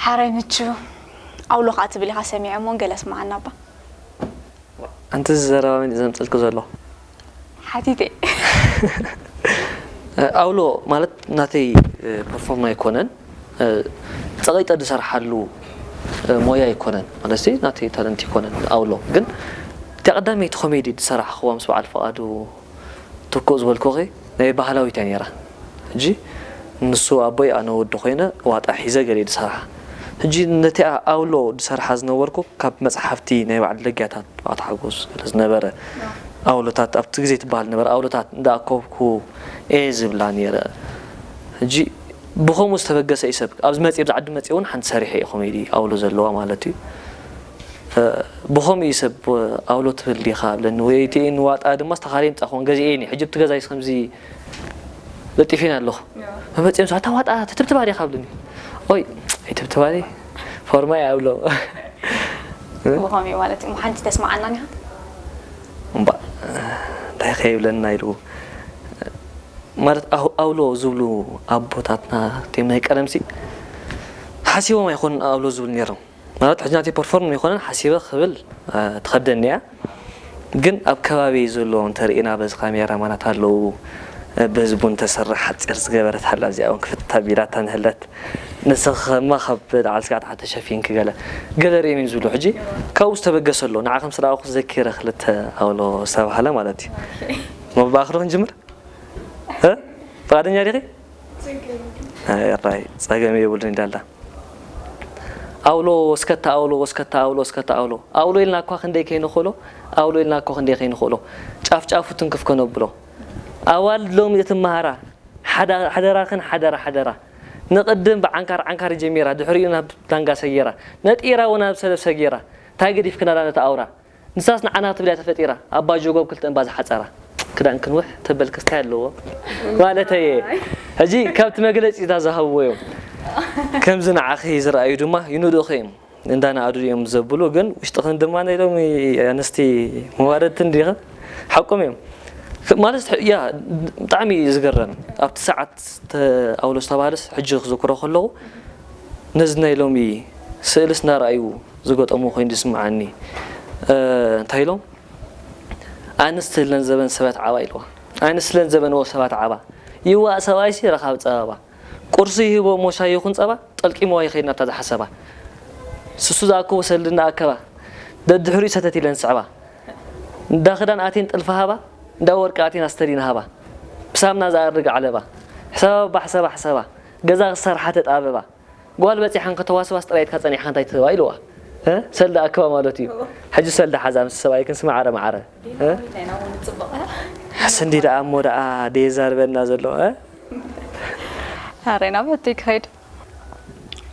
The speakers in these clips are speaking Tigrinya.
ሓራይ ምቹ ኣውሎ ኸዓ ትብል ኢኻ ሰሚዐ እሞ ገለ ኣስምዓና እባ። ኣንቲ እዚ ዘረባ መን እዩ ዘምጽልኪ ዘሎ? ሓቲተ። ኣውሎ ማለት ናተይ ፐርፎርም ኣይኮነን፣ ጸቒጠ ዝሰርሓሉ ሞያ ኣይኮነን፣ ማለት ናተይ ታለንት ኣይኮነን። ኣውሎ ግን እታ ቀዳመይቲ ኮሜዲ ዝሰራሕክዋ ምስ በዓል ፍቓዱ ትኩእ ዝበልኩኺ ናይ ባህላዊት እያ ነይራ። ሕጂ ንሱ ኣቦይ ኣነ ወዲ ኮይነ ዋጣ ሒዘ ገለ ድሰርሓ። ሕጂ ነቲኣ ኣውሎ ድሰርሓ ዝነበርኩ ካብ መጽሓፍቲ ናይ በዓል ለጊያታት፣ በዓል ሓጎስ ገለ ዝነበረ ኣውሎታት ኣብቲ ግዜ ትበሃል ነበረ ኣውሎታት እንዳኣኮብኩ እየ ዝብላ ነይረ። ሕጂ ብኸምኡ ዝተበገሰ እዩ ሰብ ኣብዚ መጽእ፣ ኣብዚ ዓዲ መጽእ እውን ሓንቲ ሰሪሐ እየ ኮሜዲ ኣውሎ ዘለዋ ማለት እዩ። ብኸምኡ እዩ ሰብ ኣውሎ ትብል ዲኻ ብለኒ፣ ወይ እቲ ንዋጣ ድማ ዝተኻረየ ምጻኹን ገዚኤ እየ። ሕጂ ኣብቲ ገዛይስ ከምዚ ለጢፌን ኣለኹ። መመጺኦም ሰባት፣ "ኣታ ዋጣ ትትብትባ ዲኻ?" ብለኒ። ኦይ ኣይትብትባኒ፣ ፎርማይ ኣብሎ። ብኸምኡ ማለት እዩ። ሓንቲ ተስምዓናን ኢኻ? እምባ እንታይ ከይብለና ኢሉ። ማለት ኣው-፣ ኣውሎ ዝብሉ ኣቦታትና፣ እቲኦም ናይ ቀደምሲ፣ ሓሲቦም ኣይኮኑን ኣውሎ ዝብሉ ነይሮም። ማለት ሕጂ ናተይ ፐርፎርም ይኮነን ሓሲበ ክብል፣ እ፣ ትኸብደኒ እያ። ግን ኣብ ከባቢ ዘሎ እንተርኢና በዚ ካሜራ ማናት ኣለዉ፣ እ፣ በዚ ቡን ተሰርሕ ሓጺር ዝገበረት ሃላ እዚኣ እውን ክፍት ኣቢላታ ንህለት። ንስኺ ከማ ካብ በዓል ስጋዕ ተሓተ ሸፊንኪ ገለ፣ ገለ ርእዮም እዮም ዝብሉ። ሕጂ ካብኡ ዝተበገሰ ኣሎ። ንዓ ከም ስራእኹ ዘኪረ ክልተ ኣውሎ ዝተባህለ ማለት እዩ። መባእኽዶ ክንጅምር? እ? ፍቓደኛ ዲኺ? ኣይ፣ ራይ፣ ጸገም የብሉን ኢላ ኣላ። ኣውሎ ወስከታ ኣውሎ ወስከታ ኣውሎ ወስከታ ኣውሎ። ኣውሎ ኢልና እኳ ክንደይ ከይንኽእሎ፣ ኣውሎ ኢልና እኳ ክንደይ ከይንኽእሎ። ጫፍ ጫፉ ትንክፍ ከነብሎ። ኣዋልድ ሎሚ እትመሃራ፣ ሓዳ-፣ ሓደራኽን ሓደራ ሓደራ። ንቕድም ብዓንካር ዓንካር ጀሚራ፣ ድሕሪኡ ናብ ዳንጋ ሰጊራ፣ ነጢራ እውን ናብ ሰለፍ ሰጊራ። እንታይ ገዲፍክናላ ነታ ኣውራ? ንሳስ ንዓና ክትብል እያ ተፈጢራ፣ ኣባ ጆጎብ ክልተ እምባ ዝሓጸራ። ክዳን ክንውሕ ተበልክስ እንታይ ኣለዎ? ማለተይ እየ። ሕጂ ካብቲ መግለጺ እታ ዝሃብዎ እዮም። ከምዚ ንዓኺ ዝረኣዩ ድማ ይንእዱኺ እዮም። እንዳነኣዱ እዮም ዘብሉ፣ ግን ውሽጥኽን ድማ ናይ ሎሚ ኣንስቲ መዋረድቲ እንዲኽን። ሓቆም እዮም። ክ-፣ ማለት ሕ-፣ ያ፣ ብጣዕሚ እዩ ዝገርም። ኣብቲ ሰዓት ተ-፣ ኣውሎ ዝተባህለስ ሕጂ ክዝክሮ ከለኹ፣ ነዚ ናይ ሎሚ ስእልስ እናረኣዩ ዝገጠሙ ኮይኑ ዝስምዓኒ። እ፣ እንታይ ኢሎም? "ኣንስቲ ለንዘበን ሰባት ዓባ" ኢልዋ። "ኣንስቲ ለንዘበን ወ ሰባት ዓባ፣ ይዋእ ሰብኣይሲ ረኻብ ጸበባ። ቁርሲ ይህቦ እሞ ሻሂ ይኹን ጸባ፣ ጠልቂምዋ ይኸይድ ናብታ ዝሓሰባ። ስሱ ዝኣከቦ ሰልዲ እናኣከባ፣ ደድሕሪኡ ሰተት ኢለን ስዕባ። እንዳ ክዳን ኣትየን ጥልፊ ሃባ፣ እንዳ ወርቂ ኣትየን ኣስተዲን ሃባ። ብሳምና ዝኣርግ ዓለባ፣ ሕሰባ ባባ ሕሰባ ሕሰባ፣ ገዛ ክሰርሓ ተጣበባ። ጓል በጺሓን ከተዋስባስ ጥራይ ኢድካ ጸኒሕካ እንታይ ትህባ?" ኢልዋ። እ? ሰልዲ ኣከባ ማለት እዩ። እዎ። ሕጂ ሰልዲ ሓዛ ምስ ሰብኣይክን ስማዓረ ማዓረ። እ? ዲና እንታይ ኢና እውን ጽቡቕ። ሕስንዲ ደኣ እሞ ደኣ ደየዛርበና ዘሎ፣ እ? ኣረ ናበይ ክኸይድ?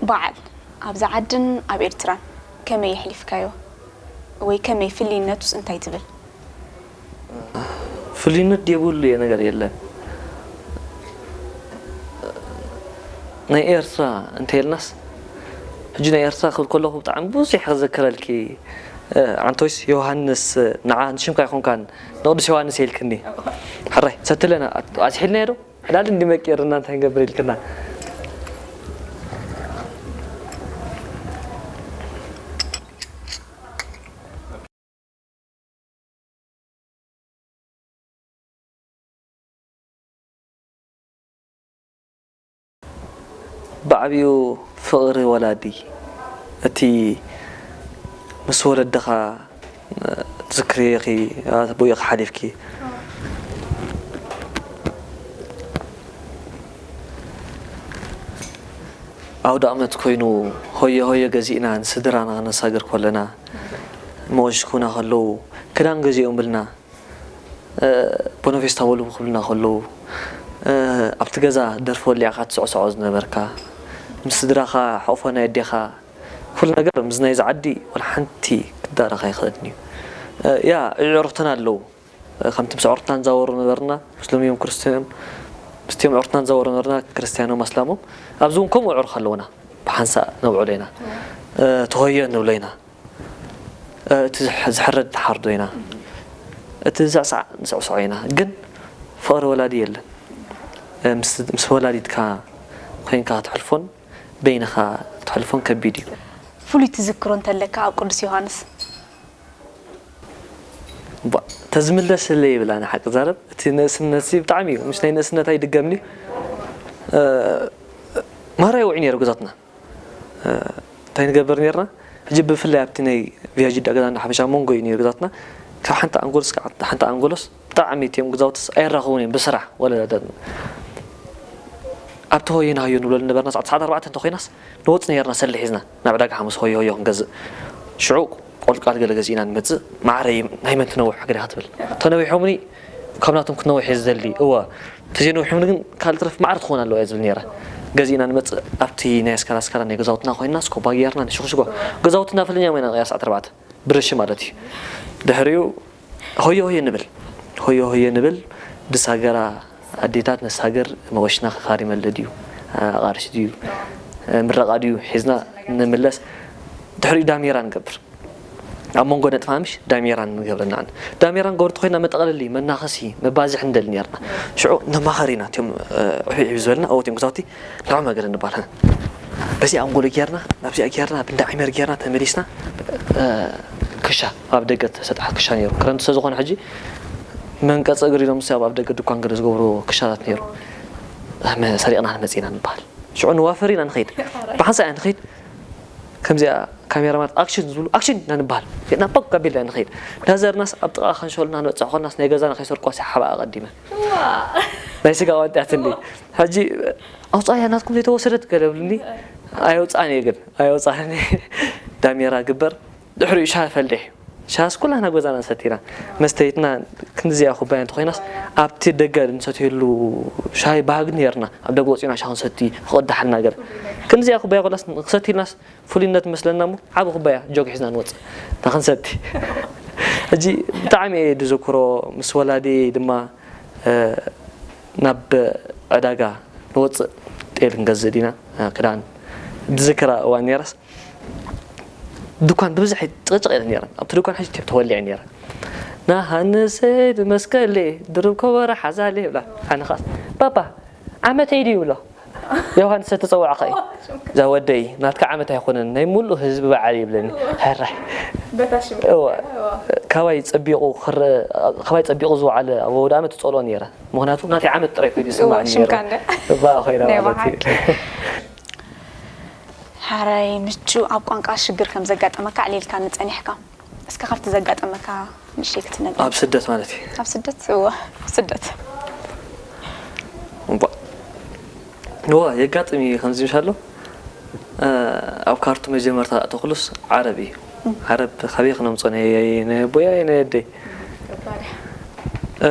በዓል ኣብዚ ዓድን ኣብ ኤርትራን ከመይ የሕሊፍካዮ? ወይ ከመይ ፍልይነቱስ እንታይ ትብል? ፍልይነት ዘይብሉ ነገር የለን። ናይ ኤርትራ እንተይልናስ፣ ሕጂ ናይ ኤርትራ ክብል ከለኹ ብጣዕሚ ብዙሕ ክዝክረልኪ። እ፣ ዓንቶይስ ዮሃንስ፣ ንዓ ንሽምካ ኣይኮንካን፣ ንቅዱስ ዮሃንስ ኢልክኒ። ሕራይ፣ ሰትለና፣ ኣዝሒልናዮ ዶ? ዕላል እንዲ መቂርና እንታይ ንገብር ኢልክና? ብዓቢኡ ፍቕሪ ወላዲ፣ እቲ ምስ ወለድኻ ትዝክርዮ ኢኺ፣ ኣብኡ ኢኺ ሓሊፍኪ። ኣውደ ኣመት ኮይኑ ሆየ ሆየ ገዚእና ንስድራና ክነሳግር ከለና፣ መወሽኩና ከለዉ ክዳን ገዚኦምልና፣ እ፣ ቦኖ ፌስታ በሉ ክብሉና ከለዉ፣ እ፣ ኣብቲ ገዛ ደርፊ ወሊዕካ ትስዕስዖ ዝነበርካ፣ ምስ ስድራኻ ሕቑፎ ናይ ኣዴኻ፣ ኩሉ ነገር ምስ ናይዚ ዓዲ ዋላ ሓንቲ ክዳረኽ ኣይኽእልን እዩ። እ፣ ያ፣ ኣዕሩኽትና ኣለዉ። ከምቲ ምስ ኣዕሩኽትና ንዛወሩ ነበርና፣ ምስሎም እዮም ክርስትያኖም፣ ምስቲኦም ኣዕሩኽትና ንዛወሩ ነበርና፣ ክርስትያኖም ኣስላሞም። ኣብዚ እውን ከምኡ ኣዕሩኽ ኣለውና፣ ብሓንሳእ ነውዕሎ ኢና። እ፣ ተሆየ ንብሎ ኢና። እ፣ እቲ ዝሕ-፣ ዝሕረድ ንሓርዶ ኢና። እቲ ዝስዕሳዕ ንስዕስዖ ኢና። ግን ፍቕሪ ወላዲ የለን። እ፣ ምስ፣ ምስ ወላዲትካ ኮይንካ ክትሕልፎን በይንኻ ክትሕልፎን ከቢድ እዩ። ፍሉይ ትዝክሮ እንተለካ ኣብ ቅዱስ ዮሃንስ? ቧ፣ ተዝምለስለይ ይብል፣ ኣነ ሓቂ ዛረብ፣ እቲ ንእስነት ሲ ብጣዕሚ እዩ፣ ምስ ናይ ንእስነት ኣይድገምኒ። እ፣ ማራ ይውዒ ነይሩ ገዛትና። እ፣ እንታይ ንገብር ነርና? ሕጂ ብፍላይ ኣብቲ ናይ ቪያጅዳ ገዛ እንዳ ሓበሻ መንጎ እዩ ነይሩ ገዛትና። ካብ ሓንቲ ኣንጎሎስ ካብ ሓንቲ ኣንጎሎስ ብጣዕሚ እቲኦም ገዛውትስ ኣይራኸቡን እዮም ብስራሕ። ወለ ኣብቲ ሆየና ሆዮ ንብለሉ ነበርና። ሰዓት፣ ሰዓት ኣርባዕተ እንተኾይናስ ንወፅ ነርና ሰሊ ሒዝና ናብ ዕዳጋ ሓሙስ ሆዮ ሆዮ ክንገዝእ። ሽዑ ቆልቃል ገለ ገዚእና ንመፅእ። ማዕረ ናይ መን ትነውሕ ገለ ክትብል። ተነዊሖምኒ ካብ ናቶም ክትነውሕ እየ ዝደሊ። እወ፣ ተዘይነዊሖምኒ ግን ካልእ ትረፍ ማዕረ ትኸውን ኣለዋ እየ ዝብል ነይረ። ገዚእና ንመፅእ። ኣብቲ ናይ ኣስካላ ኣስካላ ናይ ገዛውትና ኮይንና ስኮባ ገይርና ንሽኹሽጓ። ገዛውትና ፈለኛ ኮይና ቀያ ሰዓት ኣርባዕተ ብርሽ ማለት እዩ። ድሕሪኡ ሆየ ሆየ ንብል። ሆየ ሆየ ንብል። ድሳገራ ኣዴታት ነሳገር መወሽና ከኻሪመለ ድዩ፣ ኣቓርሽ ድዩ፣ ምረቓ ድዩ ሒዝና ንምለስ። ድሕሪኡ ዳሜራ ንገብር። ኣብ መንጎ ነጥፋ ምሽ ዳሜራ ንገብረና። ዳሜራ ንገብር ተኾይና መጠቕለሊ፣ መናኸሲ፣ መባዝሒ ንደሊ ነርና። ሽዑ ነማኸር ኢና እቲኦም፣ እ፣ ዕብዕብ ዝበልና፣ ኣብኡ እቲኦም ገዛውቲ ንዖም ነገር ንባል። በዚኣ ኣንጎሎ ጌርና፣ ናብዚኣ ጌርና፣ ብንዳ ዒመር ጌርና ተመሊስና፣ እ፣ ክሻ ኣብ ደገ ተሰጥሓ ክሻ ነይሩ። ክረምቲ ስለ ዝኾነ ሕጂ መንቀፂ እግሪ ኢሎም ኣብ፣ ኣብ ደገ ድኳን ገለ ዝገብሩ ክሻታት ነይሩ። መ-፣ ሰሪቕና ንመፅእ ኢና ንበሃል። ሽዑ ንዋፈር ኢና ንኸይድ። ብሓንሳእ ኢና ንኸይድ። ከምዚኣ ካሜራ ማለት ኣክሽን ዝብሉ ኣክሽን ኢና ንበሃል። ኢድና ፖክ ኣቢልና ንኸይድ። ናዘርናስ ኣብ ጥቓ ከንሸሉና ንበፅሕ ኮናስ ናይ ገዛና ከይሰርቁዋስ ሓባኣ ቀዲመ። ናይ ስጋ ዋንጣያትኒ። ሕጂ ኣውፃእያ ናትኩም ዘይተወሰደት ገለ ብልኒ። ኣየውፃእን እየ ግን። ኣየውፃእን እየ። ዳሜራ ግበር። ድሕሪኡ ሻሂ ፈልሕ። ሻሂስ ኩላህና ገዛና ንሰቲ ኢና። መስተይትና ክንድዚኣ ኩባያ እንተኾይናስ ኣብቲ ደገ ንሰትየሉ ሻሂ ባህጊ ነይርና። ኣብ ደገ ወፂና ሻሂ ክንሰቲ ክቕዳሓልና ገለ። ክንድዚኣ ኩባያ ኮላስ ንክሰትይልናስ ፍሉይነት መስለና እሞ ዓቢ ኩባያ ጆግ ሒዝና ንወፅእ። ንክንሰቲ። ሕጂ ብጣዕሚ እየ ዝዝክሮ ምስ ወላዲ ድማ፣ እ፣ ናብ ዕዳጋ ንወፅእ ጤል ክንገዝእ ዲና፣ እ፣ ክዳን ዝዝክራ እዋን ነይራስ ድኳን ብብዝሒ ጭቕጭቕ የለን ነይረን። ኣብቲ ድኳን ሕጂ ቴፕ ተወሊዐ ነይረ። ናሃንሰይ ብመስቀሌ ድሩብ ከበሮ ሓዛሌ ይብላ። ኣነ ኸኣ ባባ ዓመተይ ድዩ ይብሎ። ዮሃንስ ተጸዋዕካ እዩ። እዛ ወደይ ናትካ ዓመት ኣይኮነን ናይ ሙሉእ ህዝቢ በዓል ይብለኒ። ሕራይ። በታ ሽም እዋ። እዋ። ካባይ ጸቢቑ ክረ-፣ ካባይ ጸቢቑ ዝወዓለ ኣብ ኣውደ ዓመት ትጸልኦ ነይረ። ምኽንያቱ ናተይ ዓመት ጥራይ ኮይኑ እዋ፣ ይስማዓኒ ነይሩ። ሽምካ እንደ እባ ኮይና ናይ ማለት እዩ። በሓቂ። ሓራይ ምቹ ኣብ ቋንቋ ሽግር ከም ዘጋጠመካ ኣዕሊልካኒ ጸኒሕካ። እስከ ካብቲ ዘጋጠመካ ንእሽተይ ክትነግረኒ? ኣብ ስደት ማለት እዩ። ኣብ ስደት? እወ፣ ኣብ ስደት። እባ። እዋ፣ የጋጥም እዩ ከምዚ ምሻሎ። እ፣ ኣብ ካርቱም መጀመርታ ኣተኹሉስ ዓረብ እዩ። ዓረብ ካበይ ክነምጾ ናይ፣ ናይ ኣቦያ ናይ ኣደይ? እ፣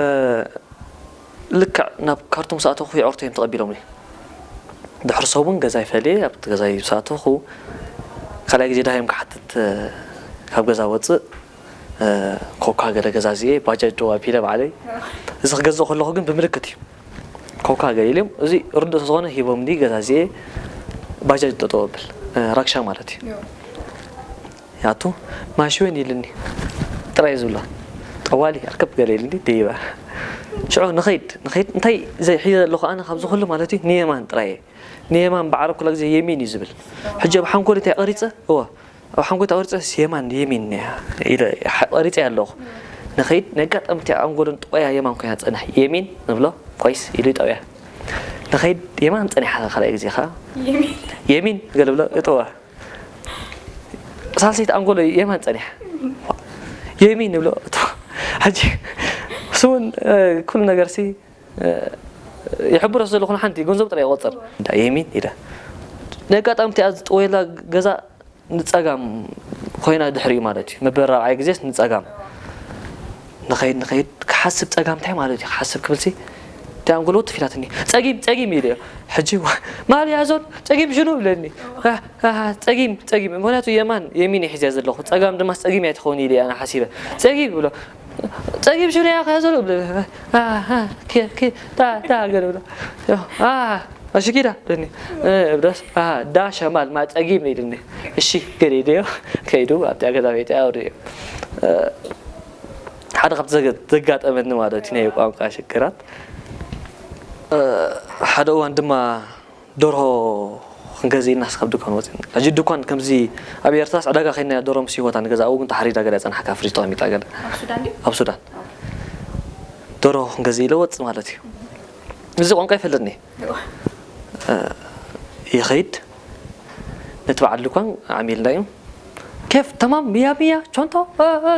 ልክዕ ናብ ካርቱም ዝኣተኹ የዕርቶ እዮም ተቐቢሎምኒ። ድሕሪ ሰብ እውን ገዛ ይፈልየ፣ ኣብቲ ገዛ ዝኣተኹ ካልኣይ ግዜ ደሃዮም ክሓትት፣ እ፣ ካብ ገዛ ወፅእ፣ እ፣ ኮካ ገለ ገዛዝየ፣ ባጃጅ ደው ኣቢለ ባዕለይ። እዚ ክገዝእ ከለኹ ግን ብምልክት እዩ። ኮካ ገለ ኢሎም፣ እዚ ርዱእ ስለዝኾነ ሂቦምኒ ገዛዝየ፣ ባጃጅ ጠጠው ኣብል፣ እ፣ ራክሻ ማለት እዩ። ያቱ ማሽወን ኢልኒ ጥራይ ዝብሎ ጠዋሊ ኣርከብ ገለ ኢልኒ ደይባ። ሽዑ ንኸይድ፣ ንኸይድ፣ እንታይ ዘይ-፣ ሒዘ ኣለኹ ኣነ ካብዚ ኩሉ ማለት እዩ፣ ንየማን ጥራይ እየ። ንየማን ብዓረብ ኩላ ግዜ የሚን እዩ ዝብል። ሕጂ ኣብ ሓንጎል እንታይ ቀሪጸ? እወ፣ ኣብ ሓንጎል እንታይ ቀሪጸ? የማን፣ የሚን እያ ኢለ ሓ-፣ ቀሪጸ ኣለኹ። ንኸይድ፣ ነጋጣሚ እቲኣ ኣንጎልን ጥቆያ የማን ኮይና ትጸንሕ። የሚን ንብሎ፣ ቆይስ ኢሉ ይጠውያ። ንኸይድ፣ የማን ጸኒሓ ካልኣይ ግዜ ኸኣ። የሚን። የሚን ገለ ብሎ፣ እጠዋ። ሳልሰይቲ ኣንጎሎ የማን ጸኒሓ። የሚን ንብሎ፣ እቶ። ሕጂ፣ እሱ እውን፣ እ፣ ኩሉ ነገር ሲ፣ እ፣ ይሕብሮ ስለ ዝኾነ ሓንቲ ገንዘብ ጥራይ ይቆጽር። እንዳ የሚን ኢለ። ናይ ኣጋጣሚ እቲኣ ዝጥወየላ ገዛ ንጸጋም ኮይና ድሕሪኡ ማለት እዩ። መበል ራብዓይ ግዜስ ንጸጋም። ንኸይድ፣ ንኸይድ፣ ክሓስብ ጸጋም እንታይ ማለት እዩ? ክሓስብ ክብልሲ፣ እቲኣ ኣንጎሎ ትፍ ኢላትኒ። ጸጊም፣ ጸጊም ኢለ። ሕጂ፣ ዋ-፣ ማል ያዞን፣ ጸጊም ሽኑ ብለኒ። ዋ-፣ ዋ-፣ ጸጊም፣ ጸጊም። ምኽንያቱ የማን፣ የሚን እየ ሒዘ ዘለኹ። ጸጋም ድማ ጸጊም እያ ትኸውን ኢለ ኣነ ሓሲበ። ጸጊም ብሎ፣ ጸጊብ ሽነ ያኸ ዘሎ ብለ ታ ታ ገለ ብሎ ኣሽኪዳ ደኒ ብለስ ዳ ሸማል ማ ጸጊብ ነይልኒ። እሺ ገለ ደዮ ከይዱ ኣብቲ ገዛ ቤት ኣውሪ ሓደ ካብቲ ዘጋጠመኒ ማለት እዩ ናይ ቋንቋ ሽግራት። ሓደ እዋን ድማ ደርሆ ክንገዝእ ኢልና ስካብ ድኳን ወፂና። ሕጂ ድኳን ከምዚ ኣብ ኤርትራስ ዕዳጋ ከይድና ደርሆ ምስ ሂወታ ንገዛ ኣብኡ ግን ተሓሪዳ ገለ ፀናሕካ ፍሪጅ ተቐሚጣ ገለ ኣብ ሱዳን ድዩ? ኣብ ሱዳን ደርሆ ክንገዝእ ኢለ ወፅእ ማለት እዩ። እዚ ቋንቋ ይፈልጥኒ ይኸይድ ነቲ በዓል ድኳን ዓሚልና እዩ ኬፍ ተማም ሚያ ሚያ ቾንቶ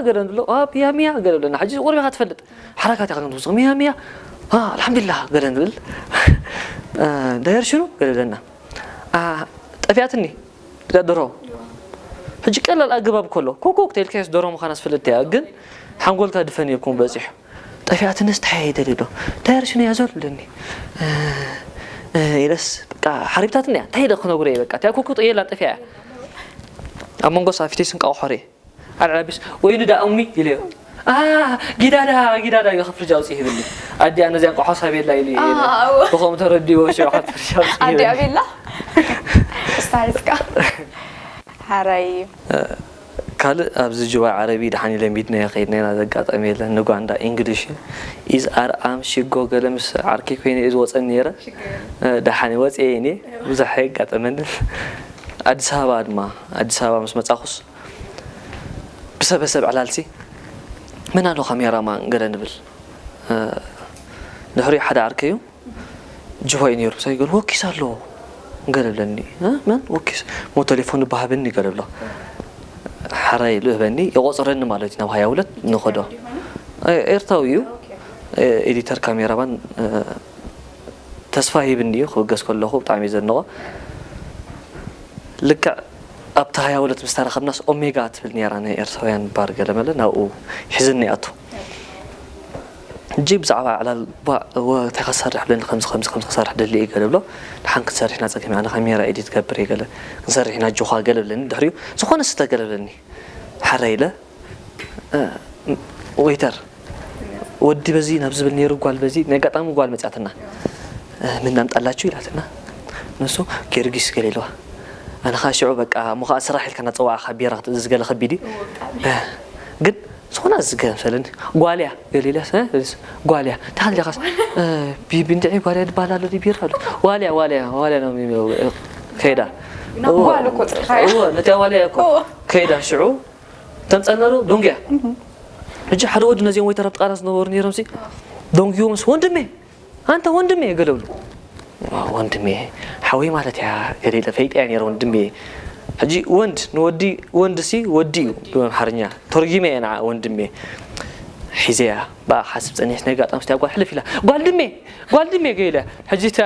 ገለ ንብሎ ሚያ ሚያ ገለ ብለና ሕጂ ቁርቢኻ ትፈልጥ ሓረካት ኢኻ ትምስቕ ሚያ ሚያ ኣልሓምዱሊላህ ገለ ንብል ዳየር ሽኑ ገለ ብለና ጠፊኣትኒ ደርሆ ሕጂ ቀላል ኣገባብ ከሎ ኮኮ ክተልካስ ደርሆ ምዃና ዝፍልጥ እያ ግን ሓንጎልካ ድፈን የብኩም በፂሑ ጠፊኣትንስ እንታይ ይደልዩ ዶ ዳየር ሽኑ እያ ዘሎ ኢለኒ ኢለስ በቃ ሓሪብታትኒ እያ እንታይ ኢለ ክነግሮ እየ በቃ እቲያ ኮኮ የላን ጠፊኣ እያ ኣብ መንጎ ሳፊቴስ እንቃቑሖ ርየ ኣልዓቢስ ወይኑ ዳ እሚ ኢለዮ ጊዳዳ ጊዳዳ ኢሉ ከፍርጃ ውፅእ ይብልኒ ኣዲኣ ነዚኣ እንቋሖ ሳቤላ ኢሉ ብኸም ተረዲዎ ሽዑ ከፍርጃ ውፅእ ኣዲኣ ቤላ እስታይስካ ሓራይ ካልእ ኣብዚ ጅባይ ዓረቢ ድሓን ለሚድናዮ ከይድና ኢና ዘጋጠመ የለን ንጓንዳ ኢንግሊሽ ኢዝ ኣር ኣም ሽጎ ገለ ምስ ዓርከይ ኮይነ እዩ ዝወፀኒ ነይረ ድሓን ወፅየ ኢነ ብዙሕ ኣየጋጠመንን ኣዲስ ኣበባ ድማ ኣዲስ ኣበባ ምስ መፃኹስ ብሰበሰብ ዕላልሲ መን ኣሎ ካሜራማን ገለ ንብል ድሕሪኡ ሓደ ዓርከይ እዩ ጅሆ እዩ ነይሩ ምሳይ ገለ ወኪስ ኣሎ ገለ ብለኒ መን ወኪስ ሞ ቴሌፎን ባሃብኒ ገለ ብሎ ሓራይ ልእበኒ ይቆፅረኒ ማለት እዩ ናብ ሃያ ሁለት ንኸዶ ኤርትራዊ እዩ ኤዲተር ካሜራማን ተስፋ ሂብኒ እዩ ክብገስ ከለኹ ብጣዕሚ እዩ ዘድንቖ ልክዕ ኣብቲ ሃያ ሁለት ምስ ተራኸብናስ ኦሜጋ ትብል ነይራ ናይ ኤርትራውያን ባር ገለ መለ ናብኡ ሒዝኒ ኣቱ ሕጂ ብዛዕባ ዕላል እንታይ ከሰርሕ ብለኒ ከምዚ ከምዚ ከምዚ ከሰርሕ ደሊ እዩ ገለ ብሎ ድሓን ክንሰርሕ ኢና ጸገም ኣነ ካሜራ ኤዲት ገብር እየ ገለ ክንሰርሕ ኢና ጆኻ ገለ ብለኒ ድሕሪኡ ዝኾነ ስተ ገለ ብለኒ ሓረ ኢለ ወይተር ወዲ በዚ ናብ ዝብል ነይሩ ጓል በዚ ናይ ኣጋጣሚ ጓል መፅኣትና ምን ኣምጣላችሁ ኢላትና ንሱ ጊዮርጊስ ገለ ኢልዋ ኣነ ከዓ ሽዑ በቃ እሞ ከዓ ስራሕ ኢልካ እናፀዋዕካ ቢራ ክትእዝዝ ገለ ከቢድ እዩ ግን ዝኾነ ዝገምሰለኒ ጓልያ ገለ ኢልያስ ጓልያ እንታይ ኢልካስ ብንድዒ ጓልያ ዝበሃል ኣሎ ቢራ ኣሎ ዋልያ ዋልያ ዋልያ ነው ከይዳ ጓል እኮ ፅርካ ነቲያ ዋልያ እኮ ከይዳ ሽዑ ተምፀና ዶ ዶንግያ ሕጂ ሓደ ወዲ ነዚኦም ወይተር ኣብቲ ቃና ዝነበሩ ነይሮም ሲ ዶንግዮ ምስ ወንድሜ ኣንተ ወንድሜ ገለ ብሉ ወንድሜ ሓወይ ማለት እያ ገለ ኢለ ፈይጠ እያ ነይረ ወንድሜ ሕጂ ወንድ ንወዲ ወንድ ሲ ወዲ እዩ ብኣምሓርኛ ተርጊመ እየ ንዓ ወንድሜ ሒዘያ ብኣ ሓስብ ፀኒሕ ናይ ጋጣም ስቲያ ጓል ሕልፍ ኢላ ጓል ድሜ ጓል ድሜ ገለ ኢለ ሕጂ እታ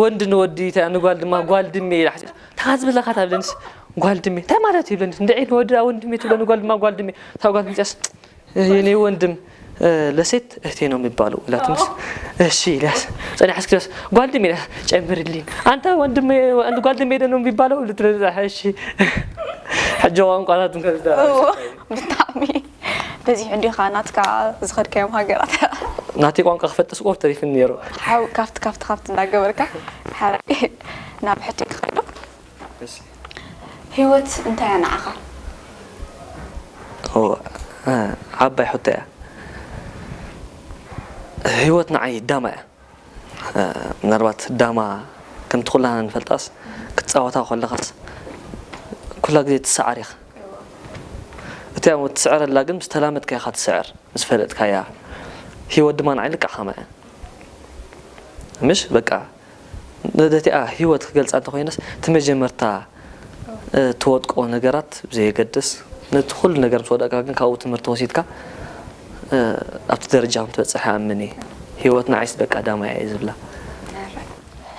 ወንድ ንወዲ እታ ንጓል ድማ ጓል ድሜ ኢላ ሕዚ ታኻት ዝብለካ ታብለንስ ጓል ድሜ እንታይ ማለት ይብለንስ እንድዒ ንወዲ ወንድሜ ትብለኒ ጓል ድማ ጓል ድሜ እታ ጓል ምፅያስ የኔ ወንድም ለሴት እህቴ ነው የሚባለው ላትንስ እሺ ኢልያስ ጸኒሐ እስኪ ጓል ድሜ ኢልያስ ጨምርልኝ አንተ ወንድሜ አንተ ጓል ድሜ ነው የሚባለው ልትረዳ እሺ ሕጂ ቋንቋታትን ከዝዳ ብጣዕሚ በዚሑ እንዲኻ ናትካ ዝኸድካዮም ሃገራት ናተይ ቋንቋ ክፈልጥስ ቆብ ተሪፍኒ ነይሩ ሓው ካብቲ ካብቲ ካብቲ እንዳገበርካ ሓራይ ናብ ሕቶ ክኸይዱ ህይወት እንታይ እያ ንዓኻ ዓባይ ሕቶ እያ ህይወት ንዓይ ዳማ እያ ምናልባት ዳማ ከምቲ ኩላና ንፈልጣስ ክትፃወታ ከለኻስ ኩላ ግዜ ትሰዓር ኢኻ እቲኣ ትስዕረላ ግን ምስ ተላመድካ ኢኻ ትስዕር ምስ ፈለጥካያ ህይወት ድማ ንዓይ ልክዕ ከማ እያ ምሽ በቃ ነደቲኣ ህይወት ክገልፃ እንተኮይነስ እቲ መጀመርታ ትወድቆ ነገራት ብዘየገድስ ነቲ ኩሉ ነገር ምስ ወደቅካ ግን ካብኡ ትምህርቲ ወሲድካ ኣብቲ ደረጃ ከም ትበፅሕ ይኣምን እየ ህይወት ንዓይስ በቃ ዳማ እየ ዝብላ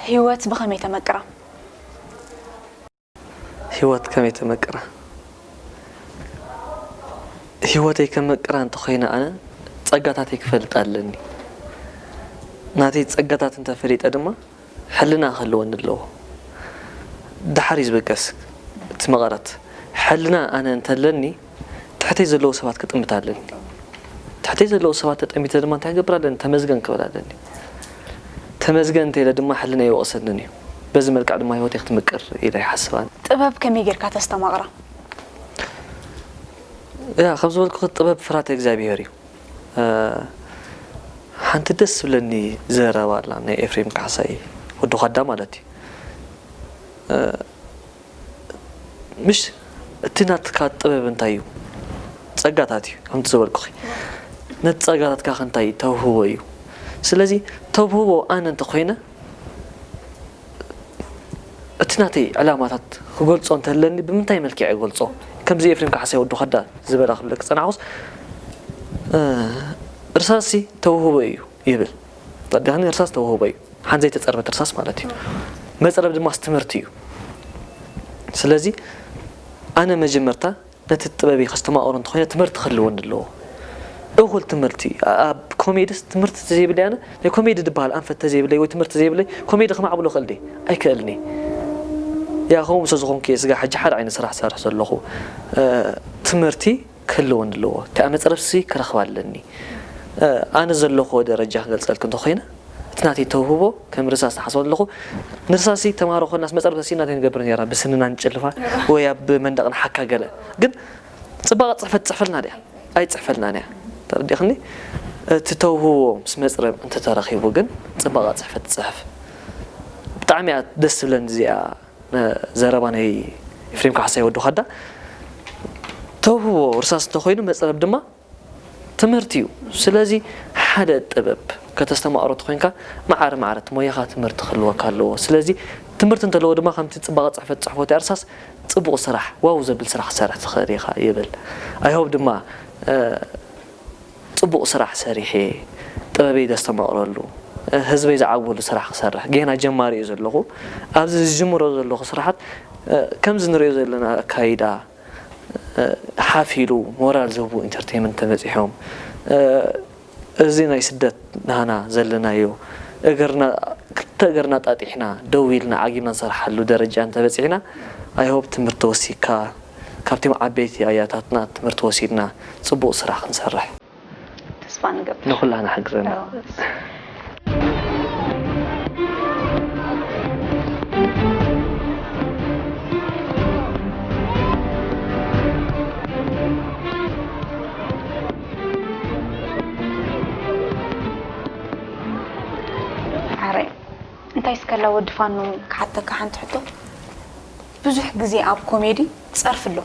ህይወት ብኸመይ ተመቅራ ህይወት ከመይ ተመቅራ ህይወተይ ከመቅራ እንተኾይነ ኣነ ጸጋታተይ ክፈልጥ ኣለኒ ናተይ ጸጋታት እንተፈሊጠ ድማ ሕልና ክህልወኒ ኣለዎ ደሓር እዩ ዝበገስ እቲ መቐረት ሕልና ኣነ እንተለኒ ትሕተይ ዘለዉ ሰባት ክጥምት ኣለኒ እቲ ትሕተይ ዘለዉ ሰባት ተጠሚተ ድማ እንታይ ክገብር ኣለኒ? ተመስገን ክብል ኣለኒ። ተመስገን እንተኢለ ድማ ሕልና ይወቕሰንን እዩ። በዚ መልክዕ ድማ ህይወተይ ክትምቅር ኢለ ይሓስብ ኣነ። ጥበብ ከመይ ጌርካ ተስተማቕራ? ያ፣ ከም ዝበልኩኺ ጥበብ ፍርሃተ እግዚኣብሄር እዩ። እ፣ ሓንቲ ደስ ዝብለኒ ዘረባ ኣላ፣ ናይ ኤፍሬም ካሕሳይ ወዲ ኳዳ ማለት እዩ። እ፣ ምሽ እቲ ናትካ ጥበብ እንታይ እዩ? ጸጋታት እዩ፣ ከምቲ ዝበልኩኺ። ነቲ ጸጋታትካ ከ እንታይ እዩ? ተውህቦ እዩ። ስለዚ ተውህቦ ኣነ እንተኾይነ፣ እቲ ናተይ ዕላማታት ክገልጾ እንተለኒ ብምንታይ መልክዕ ይገልጾ? ከምዚ ኤፍሬም ካሕሳይ ወዲ ኳዳ ዝበላ ክብለኪ ዝጸናሕኩስ፣ እ፣ እርሳስሲ ተውህቦ እዩ ይብል። ተረዲእክኒ? እርሳስ ተውህቦ እዩ። ሓንቲ ዘይተጸርበት እርሳስ ማለት እዩ። መጽረብ ድማ ትምህርቲ እዩ። ስለዚ ኣነ መጀመርታ ነቲ ጥበበይ ከስተማቕሮ እንተኾይነ ትምህርቲ ክህልወኒ ኣለዎ። እኹል ትምህርቲ፣ ኣ-፣ ኣብ ኮሜድስ ትምህርቲ ተዘይብለይ ኣነ፣ ናይ ኮሜዲ ዝበሃል ኣንፈት ተዘይብለይ ወይ ትምህርቲ ተዘይብለይ ኮሜዲ ከማዕብሎ ክእል ድየ? ኣይክእልን እየ። ያ፣ ከምኡ ስለ ዝኾንኩ እየ ስጋ ሕጂ ሓደ ዓይነት ስራሕ ዝሰርሕ ዘለኹ። እ፣ ትምህርቲ ክህልወኒ ኣለዎ። እቲ መጽረብሲ ክረኽብ ኣለኒ። እ፣ ኣነ ዘለኹዎ ደረጃ ክገልጸልኪ እንተኾይነ፣ እቲ ናተይ ተውህቦ ከም ርሳስ ዝሓስቦ ኣለኹ። ንርሳሲ ተምሃሮ ኮናስ መጸረብታ ሲና እንታይ ንገብር ነይራ? ብስንና ንጭልፋ ወይ ኣብ መንደቕ ንሓካ ገለ። ግን ጽባቐ ጽሕፈት ትጽሕፈልና ድያ? ኣይጽሕፈልናን እያ። ተረዲእኽኒ? እቲ ተውህቦ ምስ መጽረብ እንተተረኺቡ ግን ጽባቐ ጽሕፈት ትጽሕፍ። ብጣዕሚ እያ ደስ ትብለኒ እዚኣ፣ ነ-፣ ዘረባ ናይ ኤፍሬም ካሕሳይ ወዲ ኳዳ። ተውህቦ ርሳስ እንተኾይኑ መጽረብ ድማ ትምህርቲ እዩ። ስለዚ ሓደ ጥበብ ከተስተማቕሮ ተኾይንካ፣ ማዕረ ማዕረ እቲ ሞያኻ ትምህርቲ ክህልወካ ኣለዎ። ስለዚ ትምህርቲ እንተለዎ ድማ ከምቲ ጽባቐ ጽሕፈት ጽሕፎት እርሳስ ጽቡቕ ስራሕ፣ ዋው ዘብል ስራሕ ክትሰርሕ ትኽእል ኢኻ ይብል። I hope ድማ፣ እ፣ ጽቡቕ ስራሕ ሰሪሐ፣ ጥበበይ ዘስተማቕረሉ፣ እ፣ ህዝበይ ዝዓግበሉ ስራሕ ክሰርሕ፣ ጌና ጀማሪ እየ ዘለኹ። ኣብዚ ዝጅምሮ ዘለኹ ስራሓት፣ እ፣ ከምዚ ንሪኦ ዘለና ኣካይዳ፣ እ፣ ሓፍ ኢሉ ሞራል ዝህቡ ኢንተርቴይመንት ተበጺሖም። እ፣ እዚ ናይ ስደት ናህና ዘለናዮ እግርና፣ ክልተ እግርና ጣጢሕና ደው ኢልና ዓጊብና ንሰርሓሉ ደረጃ እንተበጺሕና፣ I hope ትምህርቲ ወሲድካ ካብቶም ዓበይቲ ኣያታትና ትምህርቲ ወሲድና ጽቡቕ ስራሕ ክንሰርሕ። ተስፋ ንገብር። ንኹላና ሓግዘና። ኣረ፣ እንታይ እስከላ ወዲ ፋኖ ክሓተካ ሓንቲ ሕቶ። ብዙሕ ግዜ ኣብ ኮሜዲ ጸርፊ ኣሎ።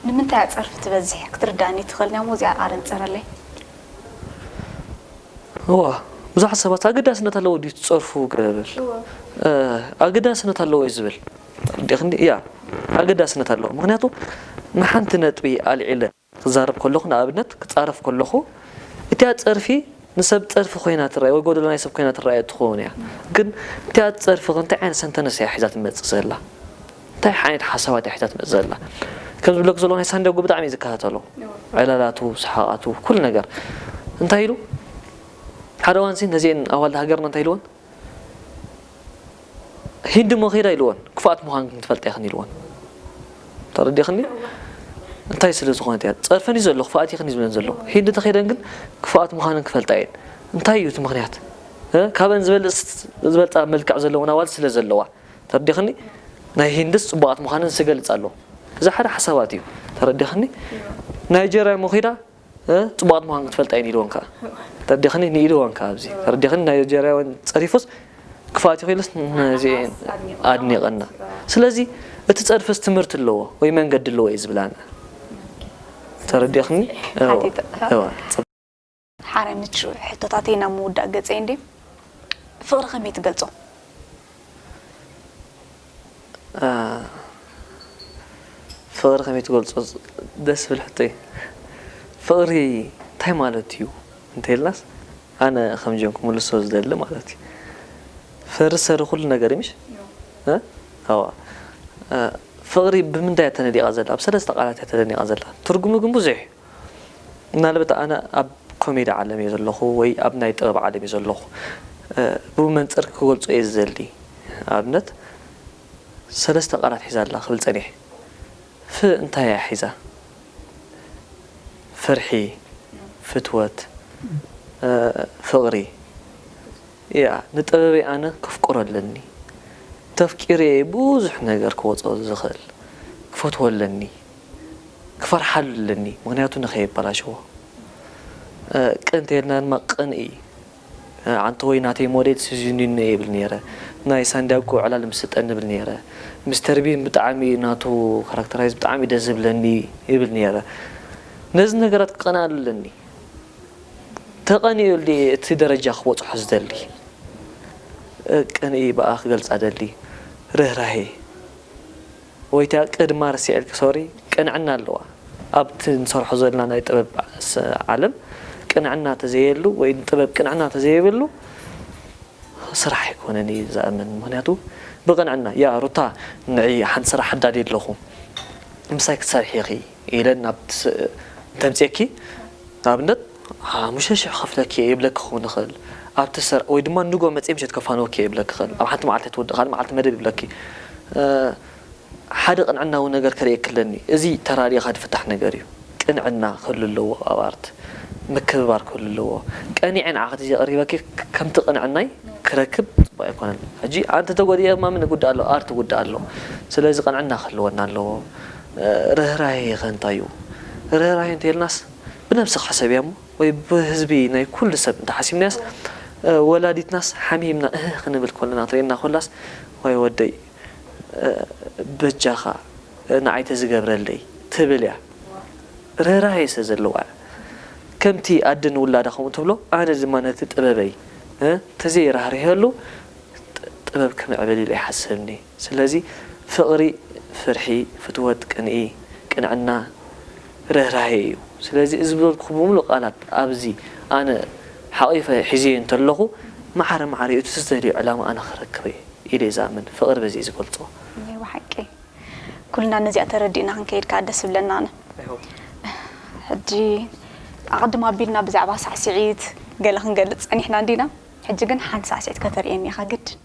ንምንታይ እያ ጸርፊ ትበዝሕ ክትርዳእኒ ትኽእል እሞ እዚኣ ኣረ ንጸረለይ። እዋ፣ ብዙሓት ሰባት ኣገዳስነት ኣለዎ ድዩ ትጸርፉ ክብል? እዋ። እ፣ ኣገዳስነት ኣለዎ እዩ ዝብል። ዲኽንዲ? እያ፣ ኣገዳስነት ኣለዎ። ምኽንያቱ ንሓንቲ ነጥቢ ኣልዒለ ክዛረብ ከለኹ፣ ንኣብነት ክጻረፍ ከለኹ፣ እቲኣ ጸርፊ ንሰብ ጸርፊ ኮይና ትረኣይ ወይ ጎደሎ ናይ ሰብ ኮይና ትረኣይ ትኸውን እያ። ግን እቲኣ ጸርፊ ከ እንታይ ዓይነት ሰንተነስ እያ ሒዛ ትመጽእ ዘላ? እንታይ ዓይነት ሓሳባት እያ ሒዛ ትመጽእ ዘላ? ከም ዝብለኩ ዘለኹ ናይ ሳንዲያጎ ብጣዕሚ እየ ዝከታተሎ። ዕላላቱ፣ ሰሓቓቱ፣ ኩሉ ነገር። እንታይ ኢሉ? ሓደ እዋንሲ ነዚአን ኣዋልድ ሃገርና እንታይ ኢልወን? ሂንዲ እሞ ኸይዳ ኢልወን፣ ክፉኣት ምዃንክን ትፈልጣ ኢኽን ኢልወን። ተረዲእኽኒ? እንታይ ስለ ዝኾነት እያ? ጸርፈን እዩ ዘሎ፣ ክፉኣት ኢኽን እዩ ዝብለን ዘሎ። ሂንዲ እንተኸይደን ግን ክፉኣት ምዃነን ክፈልጣ እየን። እንታይ እዩ እቲ ምኽንያት? እ? ካብአን ዝበልጽ-፣ ዝበልጻ መልክዕ ዘለወን ኣዋልድ ስለ ዘለዋ። ተረዲእኽኒ? ናይ ሂንድስ ጽቡቓት ምዃነን ዝገልጽ ኣሎ። እዚ ሓደ ሓሳባት እዩ። ተረዲእኽኒ? ናይጀርያ እሞ ኸይዳ እ፣ ጽቡቓት ምዃን ክትፈልጣ እየን ኢልወን ከኣ። ተረዲኽኒ? ንኢልወን ከኣ ኣብዚ። ተረዲኽኒ? ናይ ናይጀርያውያን ጸሪፉስ ክፋት ይኽእልስ ነዚ ኣድኒቐና። ስለዚ እቲ ጸርፍስ ትምህርቲ ኣለዎ ወይ መንገዲ ኣለዎ እየ ዝብል ኣነ። ተረዲኽኒ? እዋ፣ ሓቲተ። እዋ። ሓረ ምቹ ሕቶታተይ ናብ ምውዳእ ገጸይ እንድዩ። ፍቕሪ ከመይ ትገልጾ? አ፣ ፍቕሪ ከመይ ትገልጾ? ደስ ዝብል ሕቶ እዩ። ፍቕሪ እንታይ ማለት እዩ እንተኢልናስ፣ ኣነ ከም ጆን ክምልሶ ዝደሊ ማለት እዩ። ፍቕሪ ሰሪ ኩሉ ነገር እዩ፣ ምሽ? እ? ኣዋ። እ፣ ፍቕሪ ብምንታይ እያ ተነዲቓ ዘላ? ኣብ ሰለስተ ቃላት እያ ተደኒቓ ዘላ። ትርጉሙ ግን ብዙሕ እዩ። ምናልባት ኣነ ኣብ ኮሜዲ ዓለም እየ ዘለኹ ወይ ኣብ ናይ ጥበብ ዓለም እየ ዘለኹ። እ፣ ብኡ መንጽር ክገልጾ እየ ዝደሊ። ኣብነት፣ ሰለስተ ቃላት ሒዛ ኣላ ክብል ጸኒሐ። ፍ እንታይ እያ ሒዛ? ፍርሒ፣ ፍትወት፣ እ፣ ፍቕሪ። ያ፣ ንጥበበይ ኣነ ከፍቅሮ ኣለኒ። ተፍቂረ'የ ብዙሕ ነገር ክወጾ ዝኽእል። ክፈትዎ ኣለኒ። ክፈርሓሉ ኣለኒ። ምኽንያቱ ንኸየበላሽዎ። እ፣ ቅን እንተይልና ድማ ቅንኢ። እ፣ ኣንተ ወይ ናተይ ሞዴል ስዚኒኖ ይብል ነይረ። ናይ ሳንዲያጎ ዕላል ምስጠኒ ይብል ነይረ። ሚስተር ቢን ብጣዕሚ ናቱ ካራክተራይዝ ብጣዕሚ ደስ ዝብለኒ ይብል ነይረ። ነዚ ነገራት ክቐንኣሉ ኣለኒ። ተቐኒኡ ድየ እቲ ደረጃ ክበጽሖ ዝደሊ? እ፣ ቅንኢ ብኣ ክገልጻ ደሊ። ርህራሄ። ወይ እታ ቅድማ ርሲዐልኪ፣ ሶሪ፣ ቅንዕና ኣለዋ። ኣብቲ ንሰርሖ ዘለና ናይ ጥበብ ስ-፣ ዓለም ቅንዕና ተዘየሉ ወይ ንጥበብ ቅንዕና ተዘየብሉ ስራሕ ኣይኮነን እዩ ዝኣምን። ምኽንያቱ ብቕንዕና፣ "ያ ሩታ፣ ንዒ ሓንቲ ስራሕ ሓዳዲ ኣለኹ፣ ምሳይ ክትሰርሒ ኢኺ" ኢለ ናብ ስ-፣ እንተምፅየኪ፣ ንኣብነት፣ "ሓሙሽተ ሽሕ ክኸፍለኪ እየ" ይብለኪ ክኸውን ይኽእል። ኣብቲ ስራ፣ ወይ ድማ፣ "ንጎ መፅየ ምሸት ከፋንወኪ እየ" ይብለኪ ይኽእል። ኣብ ሓንቲ መዓልቲ ትውድእ፣ ካልእ መዓልቲ መደብ ይብለኪ። እ፣ ሓደ ቅንዕናዊ ነገር ከርእየኪ ኣለኒ። እዚ ተራዲእኻ ዝፍታሕ ነገር እዩ። ቅንዕና ክህሉ ኣለዎ ኣብ ኣርት፣ ምክብባር ክህሉ ኣለዎ። ቀኒዐ ንዓኺ ተዘይቐሪበኪ፣ ከምቲ ቅንዕናይ ክረክብ ጽቡቕ ኣይኮነን። ሕጂ ኣንተ ተጎዲኤ ድማ ምን ይጉዳእ ኣሎ? ኣርት ይጉዳእ ኣሎ። ስለዚ ቅንዕና ክህልወና ኣለዎ። ርህራሄ ከ እንታይ እዩ? ርህራሄ እንተይልናስ ብነብስኺ ሕሰብያ እሞ፣ ወይ ብህዝቢ ናይ ኩሉ ሰብ እንተሓሲብናያስ፣ ወላዲትናስ ሓሚምና እህ ክንብል ከለና ትርእየና ኮላስ፣ ዋይ ወደይ፣ በጃኻ ንዓይ ተዝገብረለይ ትብል እያ። ርህራሄ ስለ ዘለዋ እያ። ከምቲ ኣደ ንውላዳ ከምኡ ትብሎ፣ ኣነ ድማ ነቲ ጥበበይ፣ እ፣ ተዘይራህሪሀሉ ጥ-፣ ጥበብ ክምዕብል ኢለ ኣይሓስብን እየ። ስለዚ ፍቕሪ፣ ፍርሒ፣ ፍትወት፣ ቅንኢ፣ ቅንዕና፣ ርህራሄ እዩ። ስለዚ እዚ ዝበልኩ ብምሉእ ቃላት ኣብዚ ኣነ ሓቒፈ ሒዘዮ እንተለኹ፣ ማዕረ ማዕረ እቲ ዝደልዮ ዕላማ ኣነ ክረክብ እየ ኢለ እየ ዝኣምን። ፍቕሪ በዚ እየ ዝገልጾ። እየ ብሓቂ። ኩልና ነዚኣ ተረዲእና ክንከይድ ከኣ ደስ ይብለና ኣነ። ሕጂ ኣቐድም ኣቢልና ብዛዕባ ሳዕስዒት ገለ ክንገልጽ ጸኒሕና እንዲና። ሕጂ ግን ሓንቲ ሳዕስዒት ከተርእየኒ ኢኻ ግድን።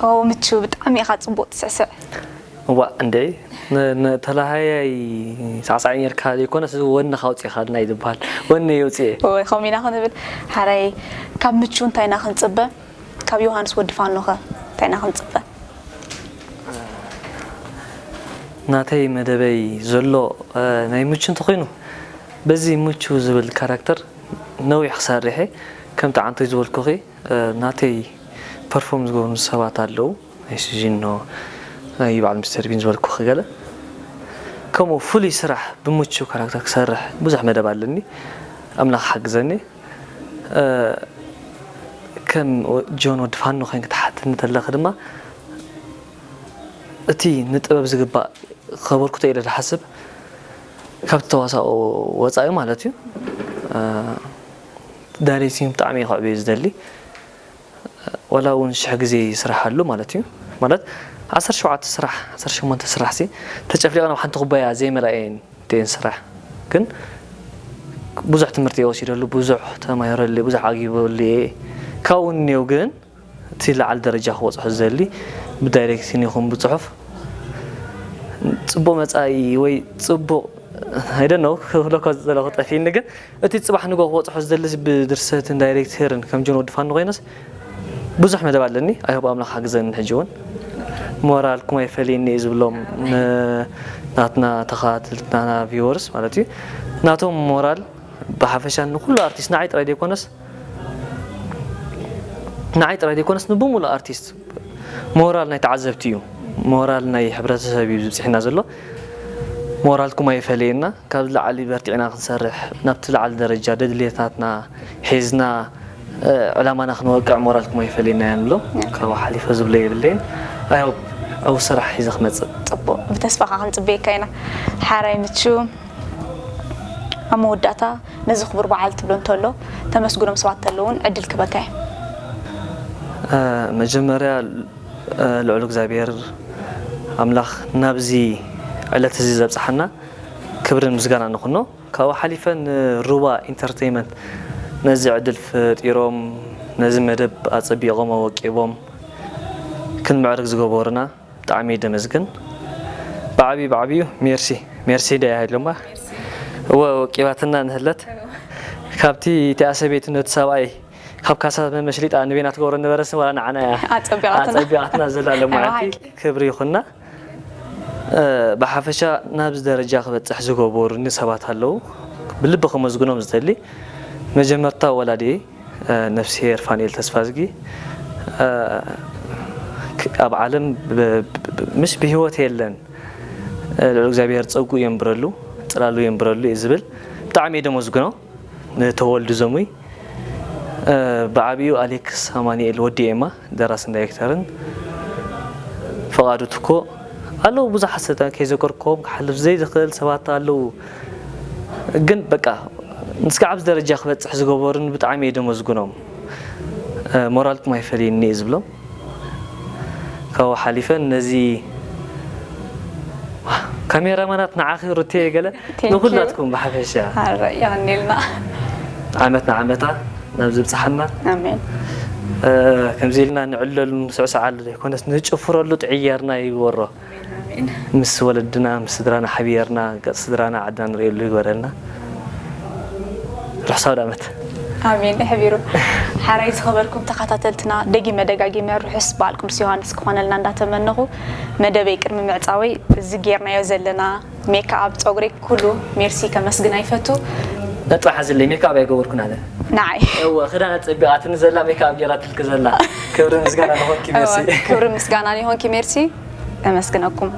ኦ፣ ምቹ፣ ብጣዕሚ ኢኻ ጽቡቕ ትስዕስዕ። እዋ እንዴ፣ ን- ንተላሃያይ ሳዕሳዕ ኔርካ ዘይኮነስ፣ እዚ ወንኻ ኣውፂኻልና እዩ ዝበሃል። ወነ የውፅኤ። ወይ ከምኡ ኢና ክንብል። ሓራይ፣ ካብ ምቹ እንታይ ኢና ክንፅበ? ካብ ዮሃንስ ወዲ ፋኖኸ እንታይ ኢና ክንፅበ? ናተይ መደበይ ዘሎ፣ እ፣ ናይ ምቹ እንተኾይኑ፣ በዚ ምቹ ዝብል ካራክተር ነዊሕ ክሰርሕ እየ። ከምቲ ዓንቶይ ዝበልኩኺ፣ እ፣ ናተይ ፐርፎርም ዝገብሩ ሰባት ኣለዉ። ናይ ስጂኖ፣ ናይ በዓል ሚስተር ቢን ዝበልኩኺ ገለ። ከምኡ ፍሉይ ስራሕ ብምቹ ካራክተር ክሰርሕ ብዙሕ መደብ ኣለኒ። ኣምላኽ ሓግዘኒ። እ፣ ከም ወ-፣ ጆን ወዲ ፋኖ ኮይንኪ ትሓትኒ ተለኺ ድማ፣ እቲ ንጥበብ ዝግባእ ከበርክቶ ኢለ ዝሓስብ፣ ካብቲ ተዋሳኦ ወፃኢ ማለት እዩ። እ፣ ዳይሬክቲንግ ብጣዕሚ እየ ከዕብዮ ዝደሊ። ዋላ እውን ሽሕ ግዜ ይስርሓሉ ማለት እዩ። ማለት ዓሰርተ ሸውዓተ ስራሕ፣ ዓሰርተ ሸሞንተ ስራሕ ሲ ተጨፍሊቐን ኣብ ሓንቲ ኩባያ ዘይመልኣ እየን እተን ስራሕ። ግን ብዙሕ ትምህርቲ እየ ወሲደሉ፣ ብዙሕ ተማሂረሉ እየ፣ ብዙሕ ዓጊበሉ እየ። ካብኡ እኒው ግን እቲ ላዕሊ ደረጃ ክበፅሖ ዝደሊ ብዳይሬክቲን ይኹን ብፅሑፍ ፅቡቕ መፃኢ ወይ ፅቡቕ፣ I don't know፣ ክብለኮ ዘለኹ ጠፊእኒ። ግን እቲ ፅባሕ ንጎ ክበፅሖ ዝደሊ ብድርሰትን ዳይሬክተርን ከም ጆን ወዲ ፋኖ ኮይነስ ብዙሕ መደብ ኣለኒ። I hope ኣምላኽ ሓግዘኒ። ሕጂ እውን ሞራልኩም ኣይፈለየኒ እየ ዝብሎም ን-፣ ናትና ተኸታተልትና ቪወርስ ማለት እዩ። ናቶም ሞራል ብሓፈሻ ንኩሉ ኣርቲስት፣ ንዓይ ጥራይ ዘይኮነስ፣ ንዓይ ጥራይ ዘይኮነስ ንብሙሉ ኣርቲስት ሞራል ናይ ተዓዘብቲ እዩ። ሞራል ናይ ሕብረተሰብ እዩ ዝብፅሕና ዘሎ። ሞራልኩም ኣይፈለየና። ካብ ላዕሊ በርቲዕና ክንሰርሕ፣ ናብቲ ላዕሊ ደረጃ ደድልየታትና ሒዝና፣ እ፣ ዕላማና ክንወቅዕ ሞራልኩም ኣይፈለየና እያ ንብሎ። ካብኡ ሓሊፈ ዝብሎ የብለይን። I hope ኣብኡ ስራሕ ሒዘ ክመፅእ። ፅቡቕ፣ ብተስፋ ከዓ ክንፅበየካ ኢና። ሓራይ ምቹ፣ ኣብ መወዳእታ ነዚ ክቡር በዓል ትብሎ እንተሎ ተመስግኖም ሰባት እንተለዉ እውን ዕድል ክበካ እየ። እ፣ መጀመርያ፣ እ፣ ልዑል እግዚኣብሔር ኣምላኽ ናብዚ ዕለት እዚ ዘብጽሓና ክብርን ምስጋና ንኹኖ። ካብኡ ሓሊፈ ንሩባ ኢንተርቴይመንት ነዚ ዕድል ፈጢሮም፣ ነዚ መደብ ኣጸቢቖም ኣወቂቦም ክንምዕርግ ዝገበሩና ብጣዕሚ ደመስግን። ብዓብዩ ብዓብዩ ሜርሲ፣ ሜርሲ ዶ ይሃይሎማ? እወ፣ ወቂባትና ንህለት። ካብቲ እቲኣ ሰበይቲ ነቲ ሰብኣይ ካብ ካሳ መመሽሊጣ ንቤና ትገብሮ ነበረስ ዋላ ንዓና እያ ኣጸቢቓትና። ኣጸቢቓትና ዘላ ሎማዓንቲ። ኣይ፣ ክብሪ ይኹና። እ፣ ብሓፈሻ ናብዚ ደረጃ ክበጽሕ ዝገበሩኒ ሰባት ኣለዉ። ብልቢ ከመስግኖም ዝደሊ መጀመርታ ወላዲየይ፣ እ፣ ነፍስሄር ፋኑኤል ተስፋዝጊ፣ እ፣ ክ-፣ ኣብ ዓለም ብ-፣ ብ-፣ ብ-፣ ምሽ ብህይወት የለን። እ፣ ልዑል እግዚኣብሔር ጸጉ የንብረሉ፣ ጽላሉ የንብረሉ እየ ዝብል። ብጣዕሚ እየ ደመስግኖ ንተወልዱ ዘሙይ። እ፣ ብዓቢኡ ኣሌክስ ኣማኑኤል ወዲ ኤማ፣ ደራስን ዳይሬክተርን፣ ፍቓዱ ትኮ፣ ኣለዉ ብዙሓት ሰልጣን ከይዘከርኩም ክሓልፍ ዘይዝኽእል ሰባት ኣለዉ። ግን በቃ ንስካ ኣብዚ ደረጃ ክበጽሕ ዝገበሩን ብጣዕሚ እየ ደመስግኖም። እ፣ ሞራልኩም ኣይፈለየኒ እየ ዝብሎም። ካብኡ ሓሊፈ ነዚ ካሜራማናት ንዓኺ ሩቴ ገለ Thank you። ንኩላትኩም ብሓፈሻ ኣረ፣ የቐንየልና። ዓመት ንዓመታ ናብ ዝብጽሓና። ኣሜን። እ፣ ከምዚ ኢልና ንዕለሉ ንስዕስዓሉ ዘይኮነስ ንጭፍረሉ ጥዕየርና ይግበሮ። ኣሜን። ምስ ወለድና፣ ምስ ስድራና ሓቢርና፣ ገጽ ስድራና፣ ዓድና ንርእየሉ ይግበረልና። ርሑስ ኣውደ ዓመት። ኣሜን። ይሕቢሩ። ሓራይ ዝኸበርኩም ተኸታተልትና፣ ደጊመ ደጋጊመ ርሑስ በዓል ቅዱስ ዮሃንስ ክኾነልና እንዳተመነኹ፣ መደበይ ቅድሚ ምዕጻወይ፣ እዚ ጌርናዮ ዘለና ሜክኣፕ፣ ጸጉረይ፣ ኩሉ ሜርሲ ከመስግና ይፈቱ። ነጥቢ ሓዝለይ፣ ሜክኣፕ ኣይገበርኩን ኣነ። ንዓይ። እወ፣ ክዳን ጸቢቓትኒ ዘላ፣ ሜክኣፕ ጌራትልኪ ዘላ። ክብሪ ምስጋና ንኾንኪ ሜርሲ። እወ፣ ክብሪ ምስጋና ንኾንኪ ሜርሲ። እመስግነኩም።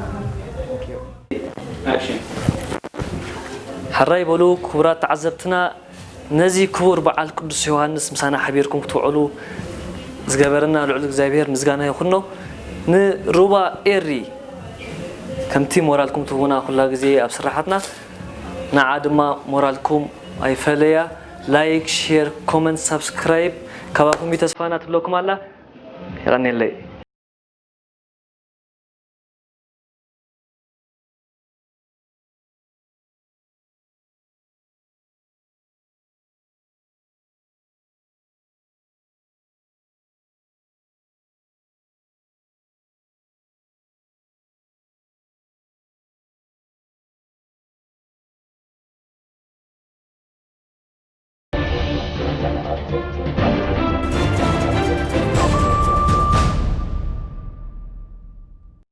ኣክሽን። ሕራይ በሉ ክቡራት ተዓዘብትና፣ ነዚ ክቡር በዓል ቅዱስ ዮሃንስ ምሳና ሓቢርኩም ክትውዕሉ ዝገበረና ልዑል እግዚኣብሔር ምስጋና ይኹኖ። ንሩባ ኤሪ ከምቲ ሞራልኩም ትህቡና ኩላ ግዜ ኣብ ስራሓትና፣ ንዓ ድማ ሞራልኩም ኣይፈለያ። ላይክ፣ ሼር፣ ኮመንት፣ ሳብስክራይብ ካባኹም እዩ ተስፋና ትብለኩም ኣላ። የቐንየለይ።